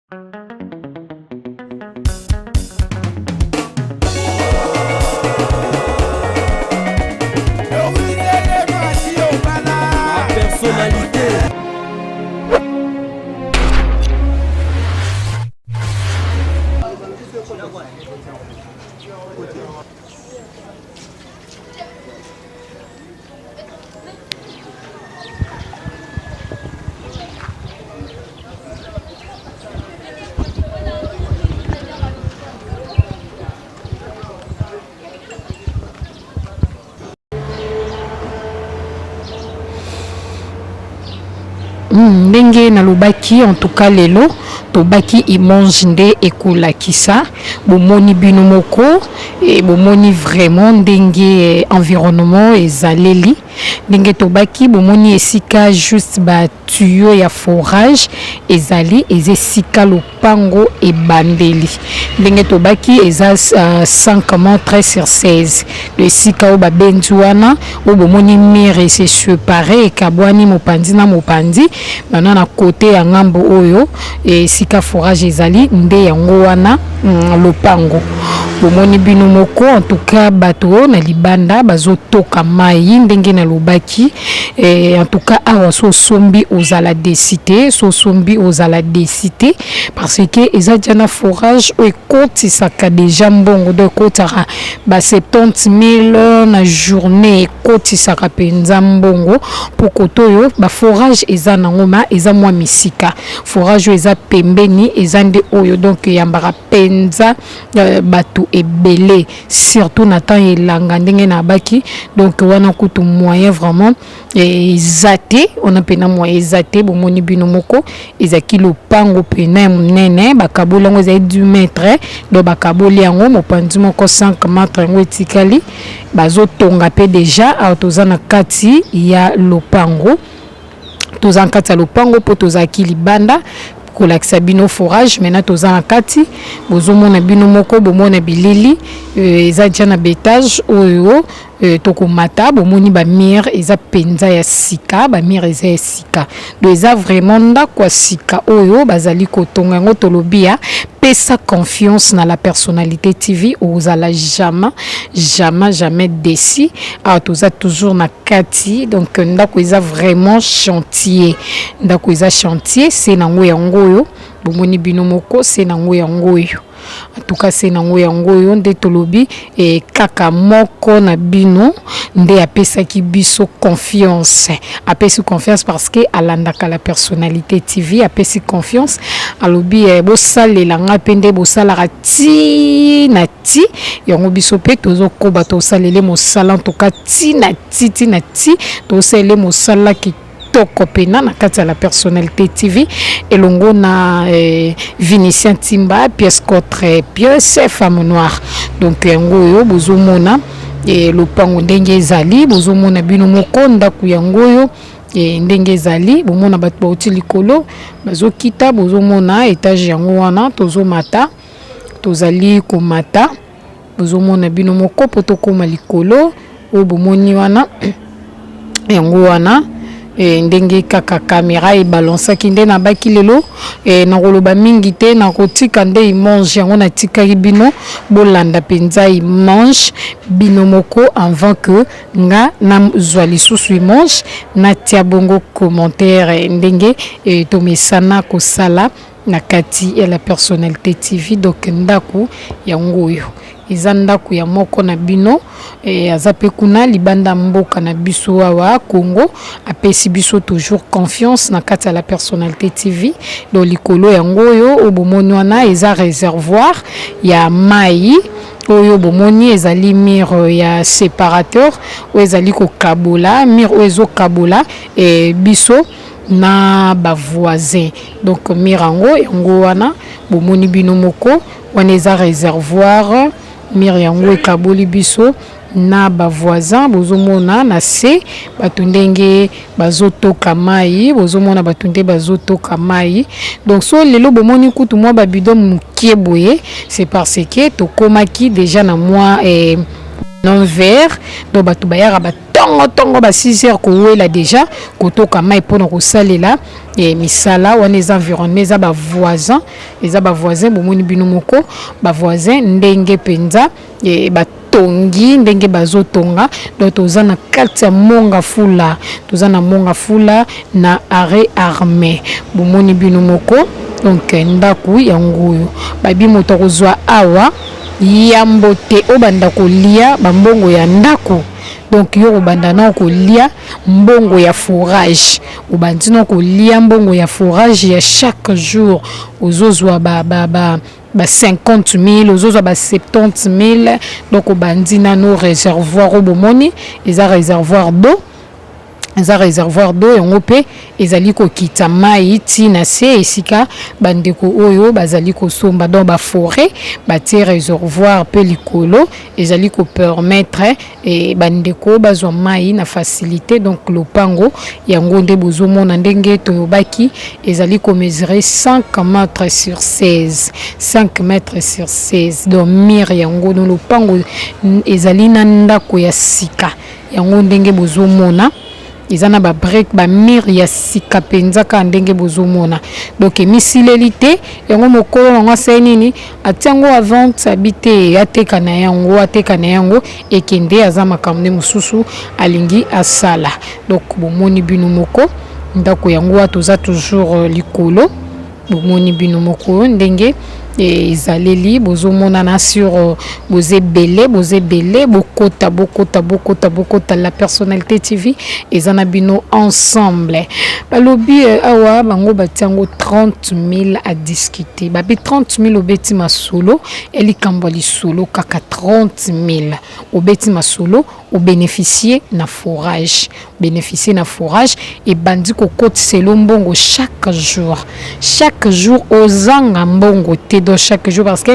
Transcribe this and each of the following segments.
Personnalité. Ndenge nalobaki, en tout cas lelo tobaki image nde ekolakisa. Bomoni bino moko e, bomoni vraiment ndenge environnement ezaleli, ndenge tobaki. Bomoni esika juste ba tuyau ya forage ezali, eza esika lopango ebandeli. Ndenge tobaki, eza 5 mètres sur 16. Esika oyo babenzi wana oyo bomoni, mur ese séparé, ekabwani mopanzi na mopanzi. Bana na kote ya ngambo oyo esika forage ezali nde yango wana. Lopango bomoni bino moko. En tout cas bato oyo na libanda bazotoka mai, ndenge nalobaki. En tout cas awa so osombi, ozala déçu te. So osombi, ozala déçu te, parce que eza dia na forage oyo ekotisaka déjà mbongo. Donc ekotisaka ba 70 000 na journée, ekotisaka mpenza mbongo. Mpo kote oyo baforage eza nango, ma eza mwa misika. Forage oyo eza pembeni eza nde oyo. Donc eyambaka mpenza bato ebele, surtout na temps elanga, ndenge nabaki. Donc wana kutu moyen vraiment eza te, wana mpena moyen eza te. Bomoni bino moko, ezalaki lopango pena ya monene. Bakaboli yango, ezali 10 mètre. Donc bakaboli yango mopanzi moko 5 mètre, yango etikali, bazotonga mpe déjà. Awa toza na kati ya lopango, toza na kati ya lopango mpo tozalaki libanda kolakisa bino forage. Maintenant toza na kati, bozomona bino moko, bomona bilili eza dia na baétage oyo tokomata. Bomoni bamurs eza mpenza ya sika, bamurs eza ya sika. Donc eza vraiment ndako ya sika oyo bazali kotonga yango. Tolobi ya pesa confiance na La Personnalité TV, ozala jamais, jamais, jamais déçu. Awa toza toujours na kati. Donc ndako eza vraiment chantier, ndako eza chantier. Se nango yango oyo bomoni bino moko, se nango yango oyo. En tout cas se nango yango oyo nde tolobi. Kaka moko na bino nde apesaki biso confiance, apesi confiance parce que alandaka La Personnalité TV. Apesi confiance, alobi bosalela nga mpe nde bosalaka ti na ti. Yango biso mpe tozokoba, tosalele mosala. En tout cas ti na ti, ti na ti, tosalele mosala kitoko mpena na kati ya La Personnalité TV elongo na Vinicien Timba, pièce contre pièce, femme noire. Donc yango oyo bozomona, lopango ndenge ezali, bozomona bino moko ndako yango oyo ndenge ezali. Bomona bato bauti likolo bazokita, bozomona étage yango wana. Tozomata, tozali komata, bozomona bino moko mpo tokóma likolo. Oyo bomoni wana, yango wana. Ndenge kaka caméra ebalansaki nde nabaki lelo. Nakoloba mingi te, nakotika nde image yango. Natikaki bino bolanda mpenza image bino moko avant que nga nazwa lisusu image, natia bongo commentaire, ndenge tomesana kosala na kati ya La Personnalité TV. Donc ndako yango oyo eza ndako ya moko na bino. Aza mpe kuna libanda mboka na biso awa Congo, apesi biso toujours confiance na kati ya La Personnalité TV. Donc likolo yango oyo, oyo bomoni wana eza réservoir ya mai. Oyo bomoni ezali mur ya séparateur oyo ezali kokabola, mur oyo ezokabola biso na bavoisin. Donc mur yango, yango wana bomoni bino moko wana, eza réservoir. Mur yango ekaboli biso na bavoisin. Bozomona na se bato ndenge bazotoka mai, bozomona bato nde bazotoka mai. Donc so lelo bomoni kutu mwa babidon mokie boye, c'est parce que tokomaki déjà na mwa. Non vert. Donc bato bayaka batongo ntongo ba 6 heures kowela déjà kotoka mai mpona kosalela misala wana. Eza environnement, eza bavoisin, eza bavoisin. Bomoni bino moko bavoisin ndenge mpenza batongi, ndenge bazotonga. Donc toza na kati ya Mont Ngafula, toza na Mont Ngafula na arrêt armé. Bomoni bino moko. Donc ndako yango oyo babi moto akozwa awa yambo te, obanda kolia bambongo ya ndako. Donc yo kobanda na kolia mbongo ya forage, obandi na kolia mbongo ya forage ya chaque jour. Ozozwa ba 50 000, ozozwa ba 70 000. Donc obandi nano réservoir oyo bomoni, eza réservoir d'eau, eza réservoir d'eau. Yango mpe ezali kokita mai ntina se esika bandeko oyo bazali kosomba. Donc baforêt, batie réservoir mpe likolo, ezali kopermettre bandeko bazwa mai na facilité. Donc lopango yango nde bozomona ndenge toyobaki, ezali komesure 5 mètres sur 16, 5 mètres sur 16. Donc mur yango no lopango ezali na ndako ya sika. Yango ndenge bozomona, eza na babriques, bamurs ya sika mpenza kaka ndenge bozomona. Donc emisileli te. Yango mokolo yango asali nini? Atia yango avant abi te, ateka na yango, ateka na yango, ekende. Aza makambo nde mosusu alingi asala. Donc bomoni bino moko ndako yango wa, toza toujours likolo. Bomoni bino moko ndenge ezaleli, bozomonana sur. Boza ebele, boza ebele. Bokota, bokota, bokota, bokota. La Personnalité TV eza na bino ensemble. Balobi awa bango batia yango 30 000 à discuter. Babi 30 000, obeti masolo ya likambo ya lisolo kaka 30 000, obeti masolo, obénéficie na forage, bénéficie na forage. Ebandi kokotisela mbongo chaque jour, chaque jour. Ozanga mbongo te. Donc chaque jour, parce que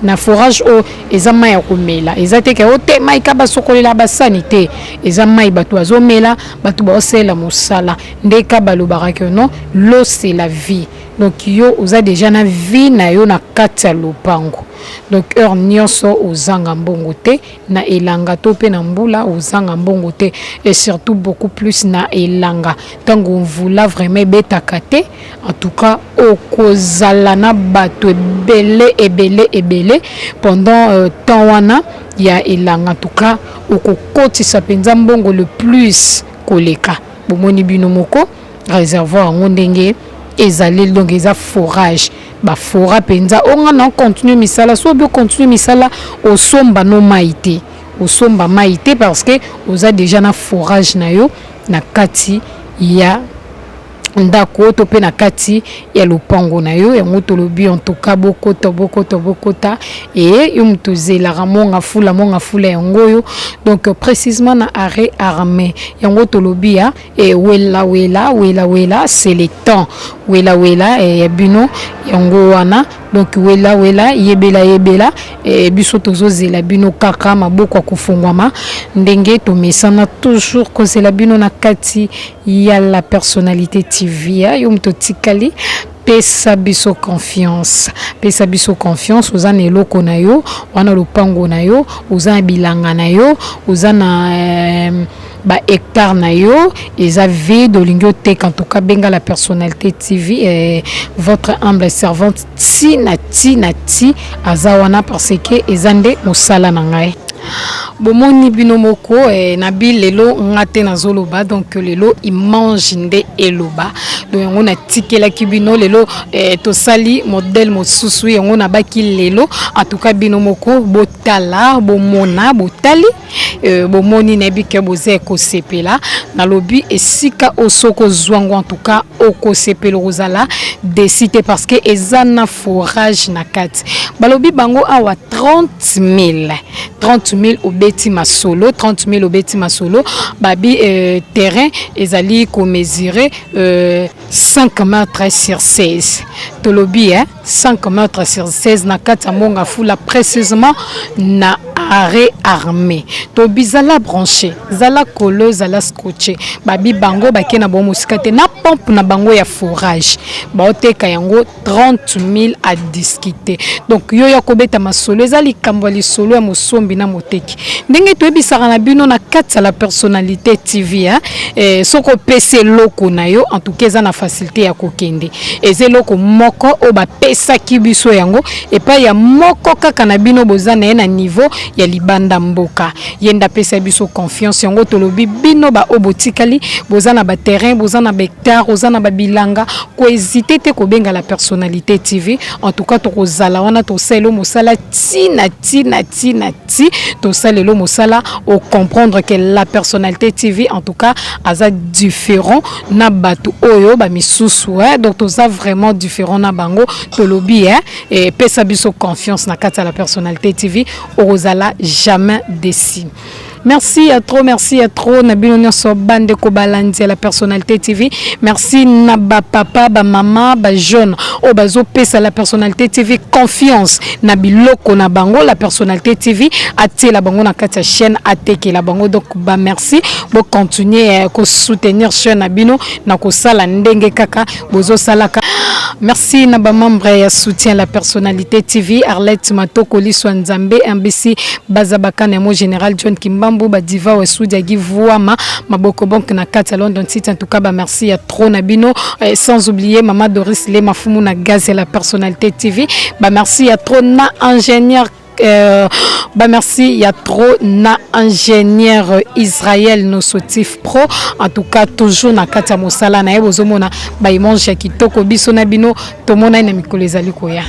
na forage oyo eza mai ya komela, eza te ke o te mai ka basokolela basani te. Eza mai bato bazomela, bato baosalela mosala. Nde ka balobaka ke non, l'eau c'est la vie. Donc yo oza déjà na vie na yo na kati ya lopango. Donc heure nyonso ozanga mbongo te na elanga to mpe na mbula, ozanga mbongo te. Et surtout beaucoup plus na elanga, ntango mvula vraiment ebetaka te, en tout cas okozala na bato ebele, ebele, ebele pendant temps wana ya elanga. En tout cas okokotisa mpenza mbongo le plus koleka. Bomoni bino moko réservoir yango ndenge ezali. Donc eza forage, bafora mpenza. Onga na continue misala, so obi ocontinue misala, osomba no mai te, osomba mai te, parce que oza déjà na forage na yo na kati ya ndako to mpe na kati ya lopango na yo. Yango tolobi, en tout cas bokota, bokota, bokota. E yo moto ozelaka Mont Ngafula, Mont Ngafula yango oyo. Donc précisément na arrêt armé. Yango tolobi ya wela wela, wela wela, c'est le temps. Wela wela ya bino yango wana. Donc wela wela, yebela yebela. Biso tozozela bino kaka maboko ya kofungwama, ndenge tomesana toujours kozela bino na kati ya La Personnalité TV. Yo moto otikali, pesa biso confiance, pesa biso confiance. Oza na eloko na yo wana, lopango na yo, oza na bilanga na yo, oza na bahectare na yo eza vide, olingi oteka, en tout cas benga La Personnalité TV, votre humble servante. Ti na ti na ti aza wana, parce que eza nde mosala na ngai. Bomoni bino moko na bi lelo nga te nazoloba. Donc lelo image nde eloba. Donc yango natikelaki bino lelo, tosali modèle mosusu. Yango nabaki lelo, en tout cas bino moko botala, bomona, botali, bomoni, nayebi ke boza ekosepela. Nalobi esika oyo soki ozwango, en tout cas okosepela, okozala déçu te, parce que eza na forage na kati. Balobi bango awa 30 000, 30 000, obeti masolo, 30 000, obeti masolo. Babi terrain ezali komesure 5 mètres sur 16. Tolobi 5 mètres sur 16 na kati ya Mont Ngafula, précisément na arrêt. Arrêt armé tobi zala branché, zala collé, zala scotché. Babi bango bake na bango mosika te na pompe na bango ya forage, baoteka yango 30 000 à discuter. Donc yo ya kobeta masolo, eza likambo ya lisolo ya mosombi na moteki, ndenge toyebisaka na bino na kati ya La Personnalité TV, hein? Soki opesi eloko na yo, en tout cas eza na facilité ya kokende. Eza eloko moko oyo bapesaki biso yango epai ya moko kaka na bino, boza na ye na niveau ya libanda mboka. Ye nde apesa biso confiance yango. Tolobi bino baoyo botikali, boza na baterrain, boza na bahectare, oza na babilanga, kohésiter te kobenga La Personnalité TV. En tout cas tokozala wana, tosalela mosala ntina ntina ntina ti tosalelo mosala, ocomprendre que La Personnalité TV, en tout cas, aza différent na bato oyo bamisusu, eh? Donc toza vraiment différent na bango. Tolobi, eh? Epesa biso confiance na kati ya La Personnalité TV, okozala jamais déçu. Merci à trop, merci à trop na bino nyonso, bandeko balandi ya La Personnalité TV. Merci na bapapa, bamama, bajeune oyo bazopesa La Personnalité TV confiance na biloko na bango. La Personnalité TV atiela bango na kati ya chaîne, atekela bango. Donc bamerci, bocontinue kosoutenir chaîne na bino na kosala ndenge kaka bozosalaka. Merci na bamembre ya soutien La Personnalité TV: Arlette Matoko, Liswa Nzambe, MBC Bazabakana, mo général John Kimbambu, badiva Wesudi Agivuama Maboko Bonk na kati ya London City. En tout cas bamerci ya trop na bino, sans oublier mama Doris Le Mafumu na gaz ya La Personnalité TV. Bamerci ya trop na ingénieur, bah merci ya trop na ingénieur Israël Nosotif Pro. En tout cas toujours na kati ya mosala na ye, bozomona baimage ya kitoko. Biso na bino tomona ye na mikolo ezali koya.